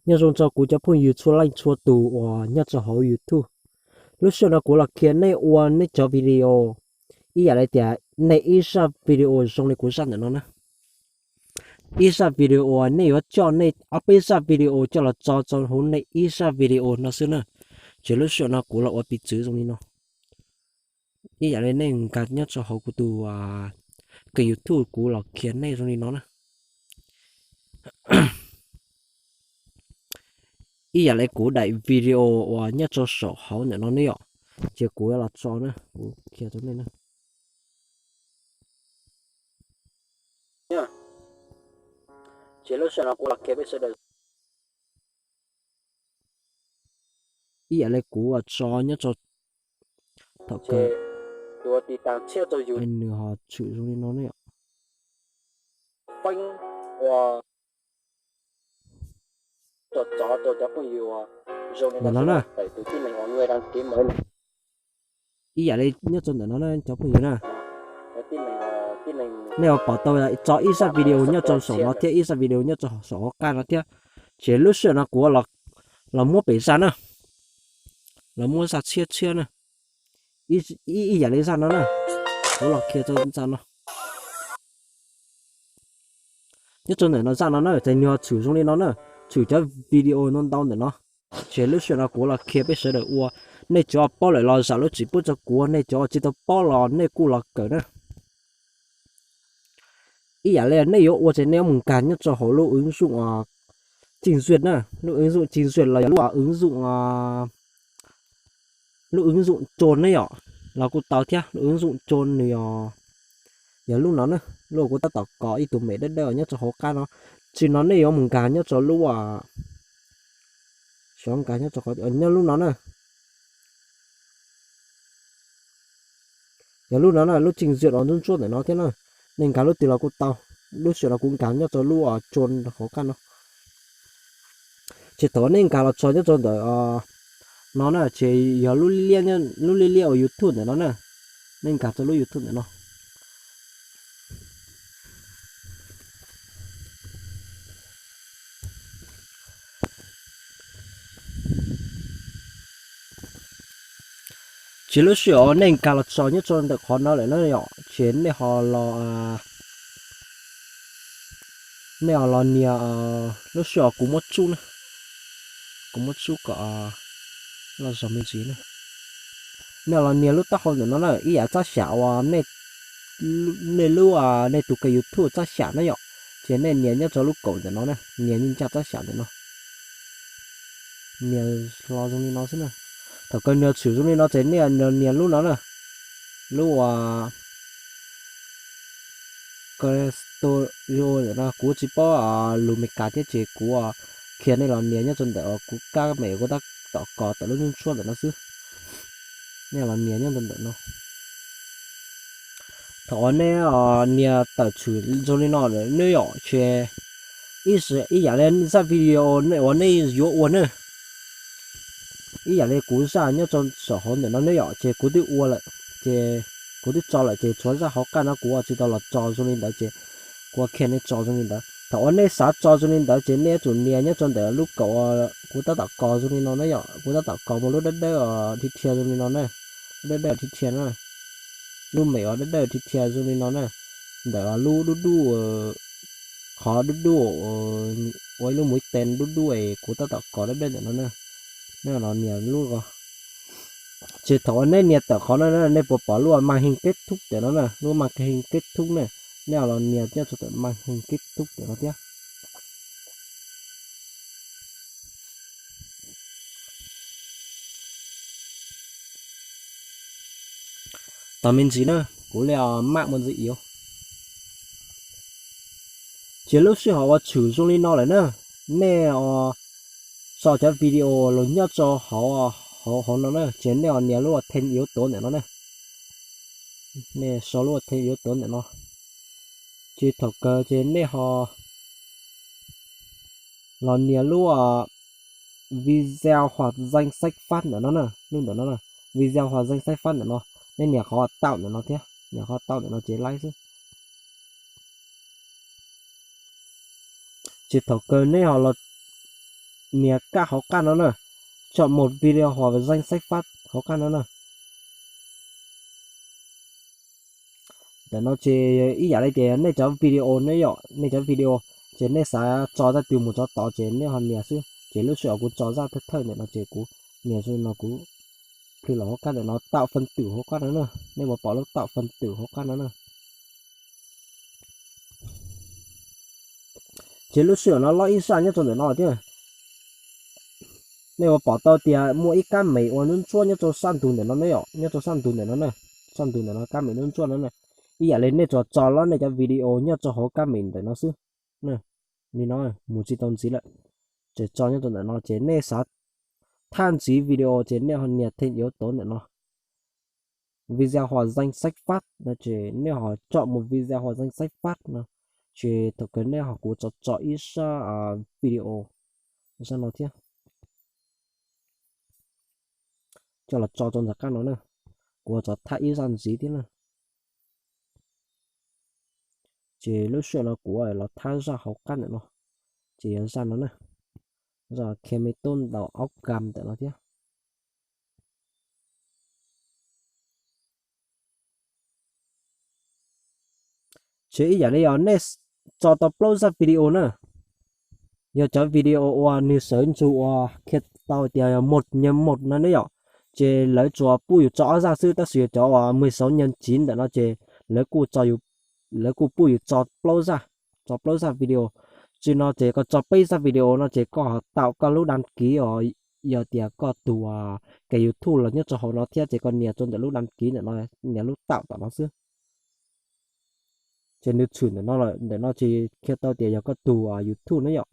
Nyob zoo rau kuv cov phooj ywg txhua leej txhua tus uas nyob rau hauv YouTube. Lub sij hawm no kuv los qhia nej ua nej cov video, ib yam li tias nej ib zaj video zoo li kuv zaj ntawm no na. Ib zaj video uas nej yuav coj nej ob peb zaj video coj los tso rau hauv nej ib zaj video no xwb na. Ces lub sij hawm no kuv los ua piv txwv zoo li no. Ib yam li nej nkag nyob rau hauv kuv tus kênh YouTube kuv los qhia nej zoo li no na. Ib yam li kuv daim video uas nyob rau saum hauv ntawm no ne yom, ces kuv yuav los tso na, kuv qhia rau nej na. Ces lub sij hawm no kuv los qhia peb sawv daws. Ib yam li kuv tso nyob rau thaum kawg, nws ho tshwm zoo li no ne yom. Ntawm no na. Ib yam li nyob rau ntawm no na cov phooj ywg na. Nej yuav pom tau tso ib zaj video nyob rau saum no thiab ib zaj video nyob rau saum hauv qab no thiab. Ces lub sij hawm no kuv los muab pem zaj na, los muab zaj tshiab tshiab na, ib yam li zaj no na. Kuv los qhia rau zaj no. Nyob rau ntawm no zaj no na, ces nws ho tshwm zoo li no na, tshwm cov video ntau ntau ntawm no. Ces lub sij hawm no kuv los qhia peb sawv daws ua, nej cov paub lawm los zam lub txim pub rau kuv, nej cov tsis tau paub los nej kuj los kawm na. Ib yam li nej yuav ua ces nej yuav mus nkag nyob rau hauv lub ứng dụng Trình Duyệt na, lub ứng dụng Trình Duyệt los yog lub ứng dụng, lub ứng dụng Chrome ne yom, los kuj tau thiab, lub ứng dụng Chrome nws yog, yog lub no na, lub kuv tab tom kos ib tug mem dawb dawb nyob rau hauv qab no. Tsis no nej yuav mus nkag nyob rau lub, xyov nkag nyob rau qhov, nyob lub no na. Yog lub no na, lub Trình Duyệt uas ntsuab ntsuab ntawm no thiab na, nej nkag lub twg los kuj tau. Lub sij hawm no kuv nkag nyob rau lub Chrome hauv qab no. Ces thaum nej nkag los tso nyob rau ntawm no na, ces yog lub liab liab uas YouTube ntawm no na, nej nkag rau lub YouTube ntawm no. Ces lub sij hawm nej nkag los tso nyob rau ntawm qhov no lawm na yom, ces nej ho los, nej ho los nias, lub sij hawm kuv muab tsub na, kuv muab tsub kom loj zog me ntsis na. Nej ho los nias lub taub hau ntawm no na, ib yam tsab xyam uas nej lub, nej tus kênh YouTube tsab xyam na yom, ces nej nias nyob rau lub kaum ntawm no na, nias ncaj tsab xyam ntawm no, nias hlo zoo li no xwb na. Thaum kawg nws tshwm zoo li no ces nej nias lub no na, lub uas Studio ntawm no, kuv tsis paub lus Meskas thiab ces kuv qhia nej los nias nyob rau ntawm kuv kab mem kuv tab tom kos tawm lub ntsuab ntawm no xwb. Nej los nias nyob rau ntawm no. Thaum uas nej nias tawm tshwm zoo li no lawm ne yom, ces ib yam li zaj video uas nej yuav ua na, ib yam li kuv zaj nyob rau saum hauv ntawm no ne yom, ces kuv twb ua lawm, ces kuv twb tso lawm ces tshuav zaj hauv qab no kuv tsis tau los tso zoo li ntawd ces kuv qhia nej tso zoo li ntawd. Thaum uas nej xav tso zoo li ntawd ces nej yuav tsum nias nyob rau ntawm lub kaum kuv tab tom kos zoo li no na yom, kuv tab tom kos mus lub dawb dawb dhia dhia zoo li no na, lub dawb dawb dhia dhia na, lub mem uas dawb dawb dhia dhia zoo li no na, ntawm lub dub dub, qhov dub dub ua ib lub muv tes dub dub es kuv tab tom kos dawb dawb ntawm no na. Nej los nias lub ko. Ces thaum uas nej nias tawm qhov no na, nej puas pom lub màn hình kết thúc ntawm no na, lub màn hình kết thúc na, nej los nias nyob rau ntawm màn hình kết thúc ntawm no thiab. Tos me ntsis na, kuv li maj ua ntxiv yuav. Ces lub sij hawm uas tshwm zoo li no lawm na, nej tso cov video los nyob rau hauv, hauv no na, ces nej ho nias lub thêm yếu tố ntawm no na. Nej sau lub thêm yếu tố ntawm no. Ces thaum kawg ces nej ho los nias lub video hoặc danh sách phát ntawm no na, lub ntawm no na, video hoặc danh sách phát ntawm no, nej nias qhov tau ntawm no thiab, nias qhov tau ntawm no ces laib xwb. Ces thaum kawg nej ho los nias kab hauv qab no na, chọn một video hoặc danh sách phát hauv qab no na. Ntawm no ces ib yam li tias nej cov video ne yom, nej cov video ces nej xav tso zaj twg mus tso tod ces nej ho nias xwb. Ces lub sij hawm kuv tso zaj thawj thawj ntawm no ces kuv nias no kuv plhws los hauv qab ntawm no tạo phần tử hauv qab no na, nej puas pom lub tạo phần tử hauv qab no na. Ces lub sij hawm no loj ib zaj nyob rau ntawm no thiab. Nej puas pom tau tias muaj ib kab mes uas ntsuab ntsuab nyob rau sab ntug ntawm no ne yom, nyob rau sab ntug ntawm no na, sab ntug ntawm no kab mes ntsuab ntsuab no na. Ib yam li nej tsuas tso lawm nej cov video nyob rau hauv kab mes ntawm no xwb. Li no mus tsis tau ntxiv lawm, ces tso nyob rau ntawm no ces nej xav thaj ntxiv video ces nej ho nias thêm yếu tố ntawm no. Video hoặc danh sách phát no ces nej ho chọn một video hoặc danh sách phát no, ces thaum kawg nej ho kuv tso tso ib zaj video, zaj no thiab, coj los tso rau ntawm qab no na, kuv tso thaj ib zaj ntxiv thiab na. Ces lub sij hawm no kuv los thaj zaj hauv qab ntawm no, ces yog zaj no na, zaj khi me tub ntaus aub kam ntawm no thiab. Ces ib yam li yog nej tso tau plaub zaj video na, yog cov video uas nws sawv ntsug uas khi tau tias một nhân một no ne yom, ces lawv tsuas pub yus tso ob zaj xwb, tab sis yog cov uas mười sáu nhân chín ntawm no ces lawv kuj tso, lawv kuj pub yus tso plaub zaj, tso plaub zaj video. Tsis no ces koj tso peb zaj video no ces koj ho tạo koj lub đăng ký os, yog tias koj tus kênh YouTube los nyob rau hauv no thiab ces koj nias rau ntawm lub đăng ký ntawm no, nias lub tạo tom no xwb. Ces nws tshwm ntawm no lawm, ntawm no ces khi tau tias yog koj tus YouTube ne yom,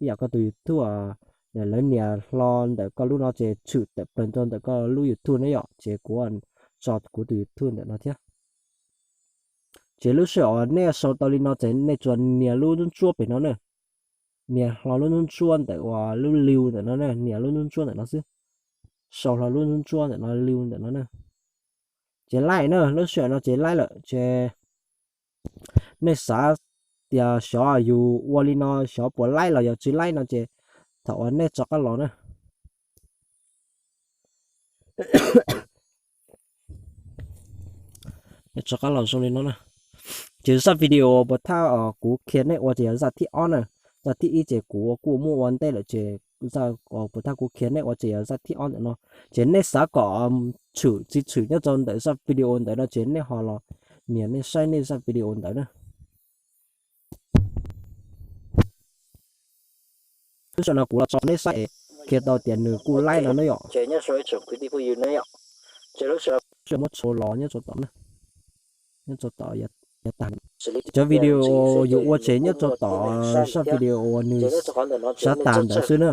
ib yam koj tus YouTube, lawv nias hlo ntawm koj lub no ces tshwm tawm plaws rau ntawm koj lub YouTube ne yom, ces kuv tso kuv tus YouTube ntawm no thiab. Ces lub sij hawm nej sau tau li no ces nej tsuas nias lub ntsuab ntsuab pem no na, nias hlo lub ntsuab ntsuab ntawm uas lub lưu ntawm no na, nias lub ntsuab ntsuab ntawm no xwb, sau hlo lub ntsuab ntsuab ntawm no, lưu ntawm no na. Ces laib na, lub sij hawm no ces laib lawm ces nej xav tias xyov yus ua li no xyov puas laib los yog tsis laib no ces thaum uas nej rov qab los na, nej rov qab los zoo li no na. Ces zaj video puas thaj kuv khi nej ua ces yog zaj thib ob na, zaj thib ib ces kuv kuj muab ua ntej lawm ces zaj puas thaj kuv khi nej ua ces yog zaj thib ob ntawm no. Ces nej xav kom tshwm tsis tshwm nyob rau ntawm zaj video ntawd no ces nej ho los nias nej saib nej zaj video ntawd na. Lub sij hawm no kuv los tso nej saib es khi tau tias nws kuj laib no ne yom. Muab tso los nyob rau tom, nyob rau tom yav tag. Cov video yus ua ces nyob rau tom zaj video uas nws sab tag ntawd xwb na.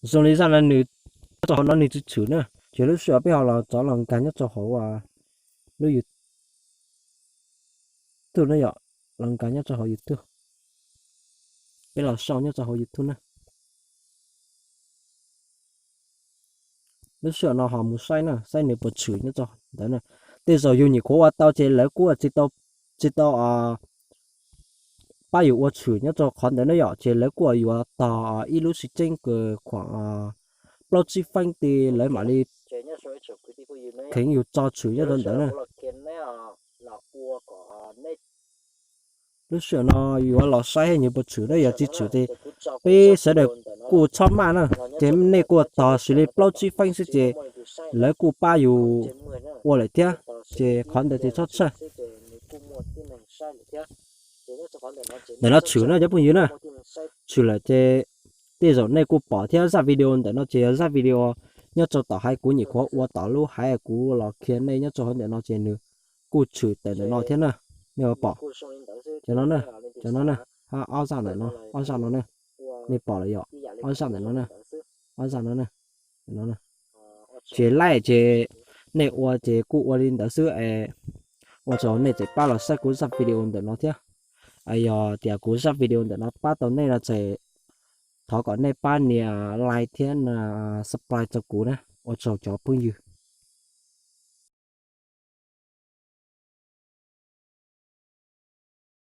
Zoo li zaj no nws nyob rau hauv no nws tsis tshwm na, ces lub sij hawm peb ho los rov los nkag nyob rau hauv lub YouTube na yom, los nkag nyob rau hauv YouTube. Peb los sau nyob rau hauv YouTube na. Lub sij hawm no ho mus saib na, saib nws puas tshwm nyob rau ntawd na. Tej zaum yus nyuam qhuav ua tau ces lawv kuj tsis tau, tsis tau pab yus ua tshwm nyob rau qhov ntawd na yom, ces lawv kuj yuav tog ib lub sij hawm kws khuam plaub tsib feeb ti lawv mam li kheev yus tso tshwm nyob rau ntawd na. Lub sij hawm no yuav los saib nws puas tshwm na, yog tsis tshwm ces peb sawv daws kuj txhob maj na, ces nej kuj tos xws li plaub tsib feeb xwb ces lawv kuj pab yus ua lawm thiab, ces qhov ntawd ces txhob txhawj. Ntawm no tshwm na cov phooj ywg na, tshwm lawm ces tej zaum nej kuj pom thiab. Zaj video ntawm no ces yog zaj video nyob rau tom haiv, kuv nyuam qhuav ua tom lub haiv kuv los qhia nej nyob rau hauv ntawm no ces nws kuj tshwm tawm ntawm no thiab na. Nej pom cov no na, cov no na, ob zaj ntawm no, ob zaj no na, nej pom lawm yom, ob zaj ntawm no na, ob zaj no na. Ces laib ces nej ua ces kuj ua li ntawd xwb es ua tsaug nej tseem pab los saib kuv zaj video ntawm no thiab. Yog tias kuv zaj video ntawm no pab tau nej no ces Thov kom nej pab nias like thiab subscribe rau kuv na. Ua tsaug cov phooj ywg.